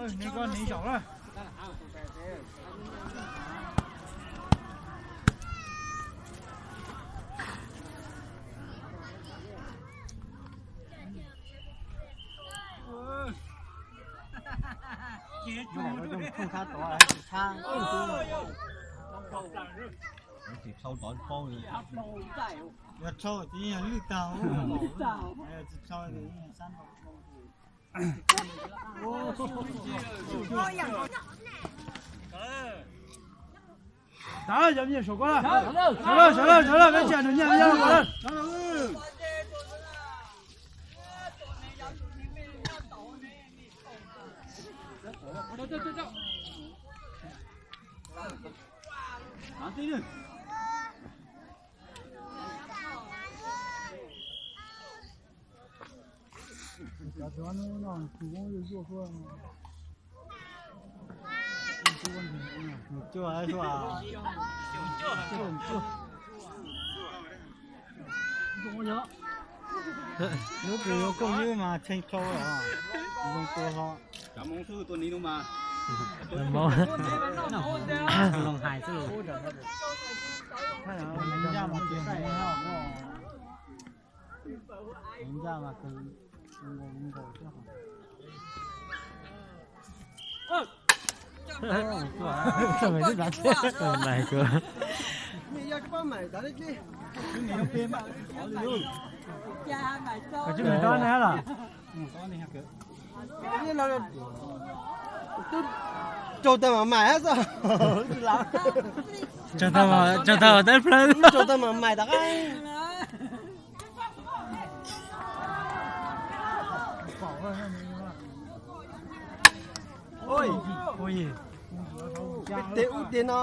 Neb koj neb zaum na. Yog rhau ces yog lwj tag, tsis rhau ces yog sab nraud. Sawv lawm, sawv lawm, sawv lawm, peb tsis nrug nyiaj peb nyob lawm. Cov no tus kuj yuav zuaj tuaj. Cuaj, cuaj, cuaj. Lub kws yuav kooj ywb mas tshee rau zoo tua hlo. Loo hais xwb. Ncaj mas kawg nkaus thiab. Twb raug tag mam mais xwb. Raug tag mam teb plawg. Raug tag mam mais tom qab. Ub, tes ub tes no.